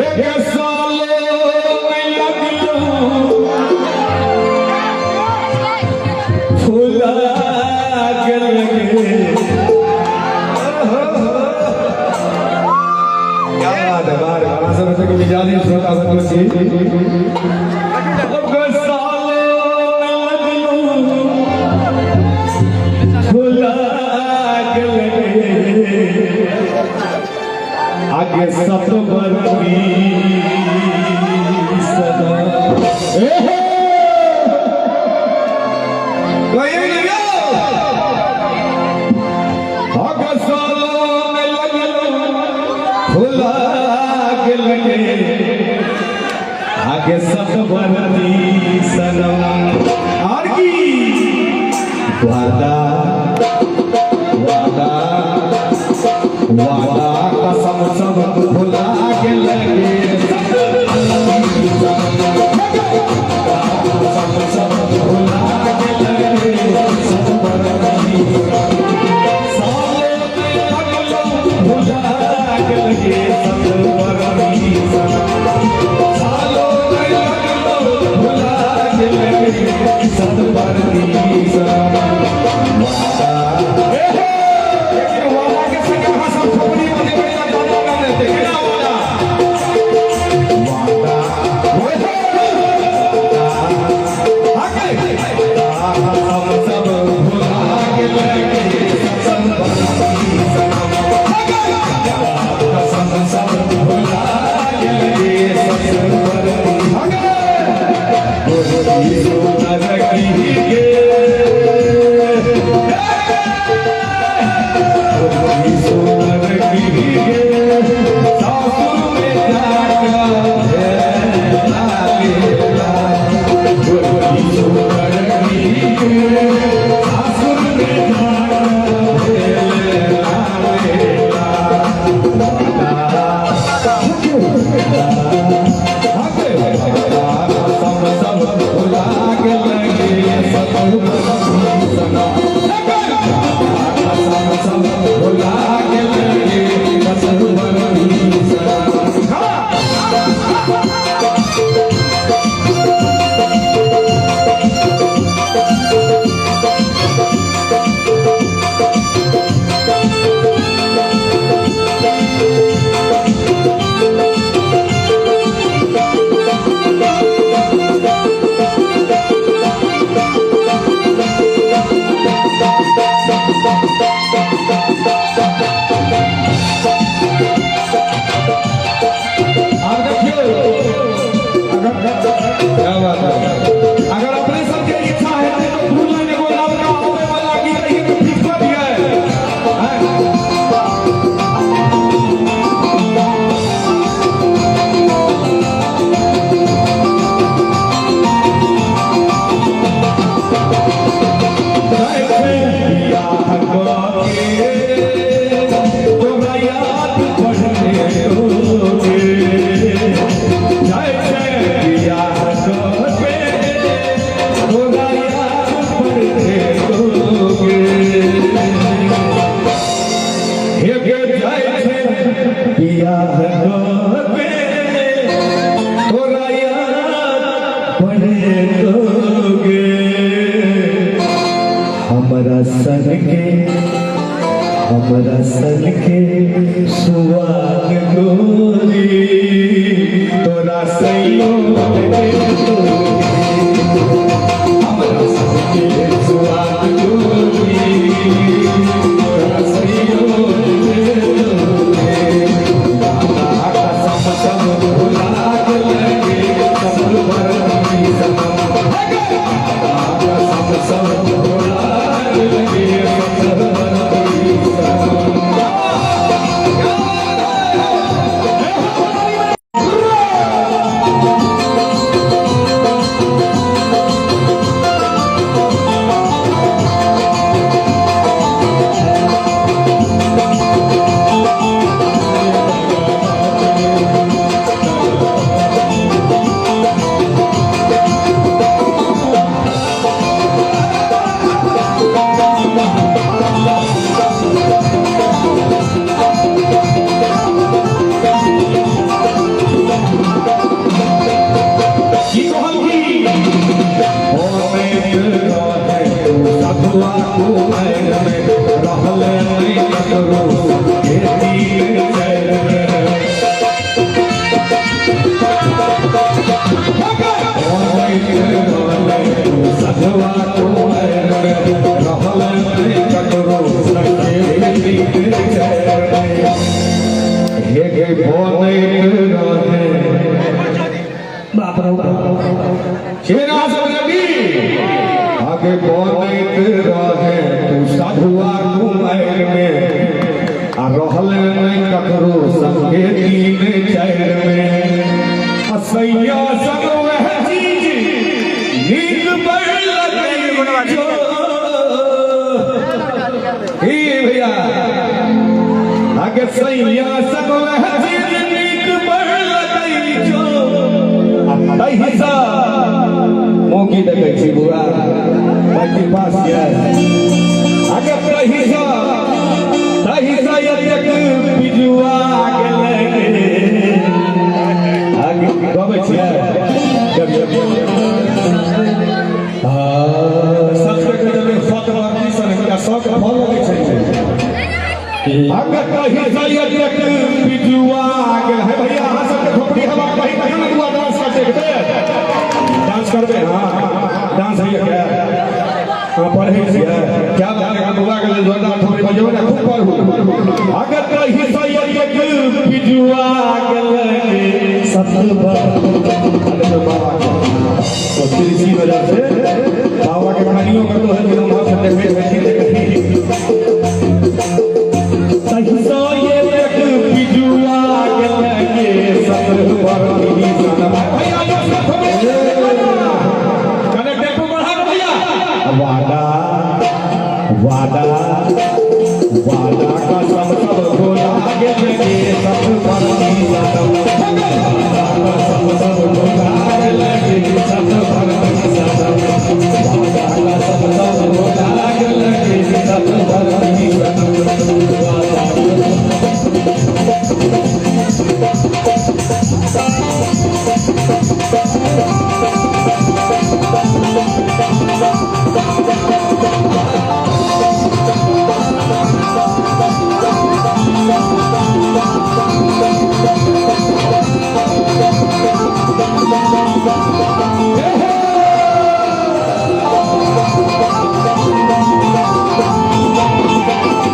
एक साल में लगलू फुला गेल गे। क्या बात है, बार बार सब बच्चे के मिजाजी श्रोता बंधु जी। एक साल में लगलू फुला गेल गे। आगे सतबरती सदा। ए हे! कहिए नहीं यो! आगे साल में लगलू फुला गेल गे। आगे सतबरती सनम। और की वादा वादा वादा कसम सब भुला के लगे, कसम सब भुला के लगे। साले में लगलो भुला के लगे सतबरती सनम। सालों में लगलो भुला के लगे सतबरती सनम। वादा ए हे! एक वादा के संग अहाँ सब थोपड़ी बजेबै तऽ गाना गा लेतै। केना वादा? वादा ओए हे! आगे! कसम सब भुला के लगे सतबरती सनम। कसम सब भुला के लगे सतबरती। आगे! गोरी सुनर की गे, गोरी सुनर की गे, सासुर में जाकर गोरी सुनर की गे, सासुर में जाकर। आगे! कसम सब भुला के लगे सतबरती सनम। कसम सब भुला के लगे सतबरती सनम। आब देखियौ, अगर क्या बात है, अगर अपने सबके इच्छा हेतै तऽ दू लाइन एगो नवका आबै वाला गीत रहिए तऽ ठीक कऽ दियै हैं? बियाह कऽ के तोरा याद पड़े तोरे, जाइ छै बियाह कऽ के तोरा याद पड़े तोरे। हे गे, जाइ छै बियाह कऽ के तोरा याद पड़े तोगे। हमरा सन के, हमरा सन के सुआद गोरी तोरा सैयो। हमरा सन के सुआद गोरी तोरा सैयो। कसम सब भुला के लगे सतबरती सनम। कसम सब भुला के लगे सतबरती सनम। हे गे बनैत रहे। बाप रे बाप। छेना सब लगी आगे बनैत रहे तू साधुआ कुमार में आ रहल नहीं ककरो संगे तीन चार में असैया संग वह चीज नीक बड़ लगै जो। हे भैया आगे सैया संग वह चीज नीक बड़ लगै जो। आ तहिसा मौकी देखै छी बुआ बाकी पास ये आगे तहिसा तहिसा एतेक बिजुआ गेलै। आगे गबै छियै। सच के कहि देबै सत मर्जी सन किया शौक भऽ लगै छै। आगे तहिसा एतेक बिजुआ गेलै। हे भैया अहाँ सबके झोपड़ी हवा कही तखन ने बुआ डांस करते डांस करबै। हाँ डांस होइए क्या? हाँ पढ़ै छियै क्या बात है? बुआ के लेल जोरदार थोड़ी बजेबै ने खूब पढ़ू। आगे तहिसा एतेक बिजुआ गेलै सत बाबा के तो तिरछी नजर से बाबा के कनियों कर तो है कि हम से देखे बैठी देखी तहिसा एतेक बिजुआ गेलै सत बरती सनम। भैया यो सब थोड़ी कने टेम्पो बढ़ा दो भैया। वादा वादा वादा कसम सब भुला गेलै सत बरती सनम। वादा कसम सब भुला गेलै सत बरती सनम। वादा कसम सब भुला गेलै सत बरती सनम। वादा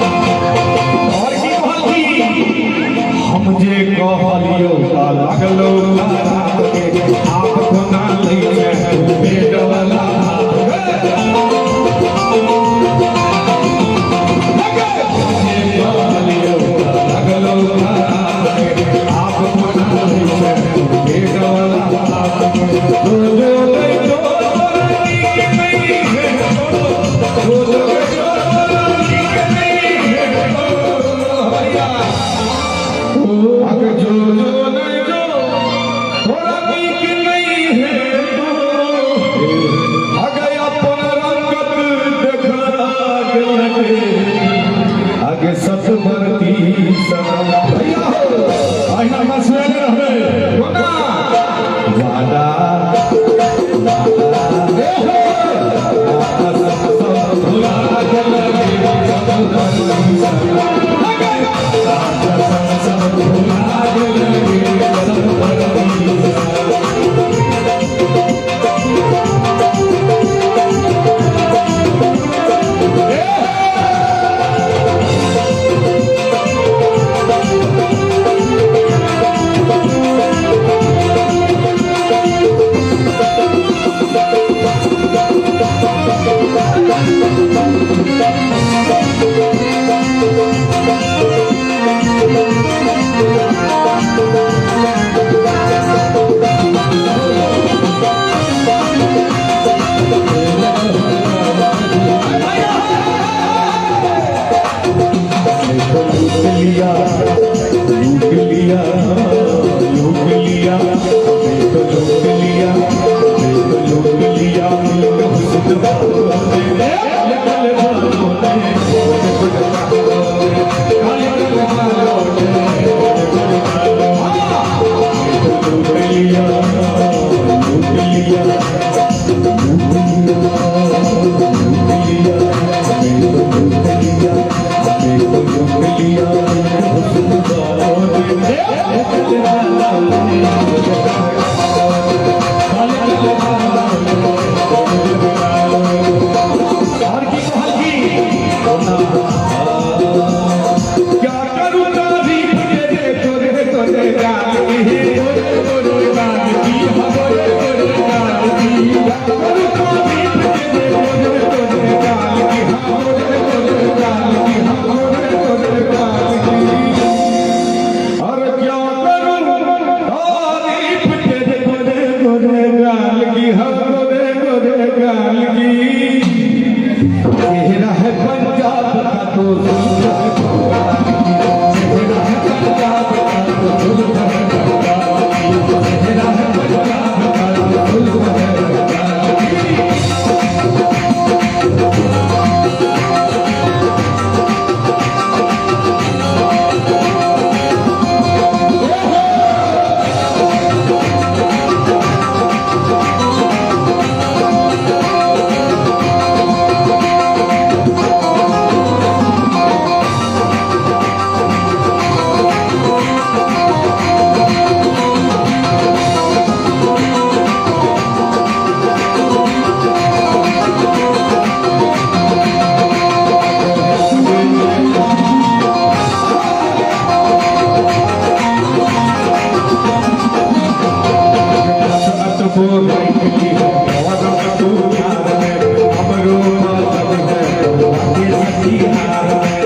और की कहलखी हम जे कहलियौ त लागलो खराब के आप कोना लै छै तू पेट वाला। जे कहलियौ त लागलो खराब के आप कोना लै छै तू पेट वाला। जो जो लै जो तोरा नीक नहीं है जो जो जो तोरा नीक नहीं है भैया। अगर जो जो नहीं जो थोड़ा नीक नहीं है तो अगर अपन रंगत देखला गेलै आगे सत बरती सनम। भैया हो अहिना मसुएले रहबै। कोना वादा वादा ए हो कसम सब भुला गेलै सत बरती सनम। कसम सब भुला गेलै सत बरती सनम। लूट लिया लूट लिया लूट लिया हमें तो लूट लिया हमें तो लूट लिया मिलकर हुस्न वालों ने काले बालों ने काले बालों ने हमें तो लूट लिया लूट लिया लूट लिया लूट लिया हमें तो लूट लिया हमें तो लूट लिया हुस्न वालों ने काले बालों ने काले बालों ने। और की कहलखी क्या करूं तारीफ तेरे तोरे को राख ली है और तू प्यार में हमरो मदद है लागे सखी हार में।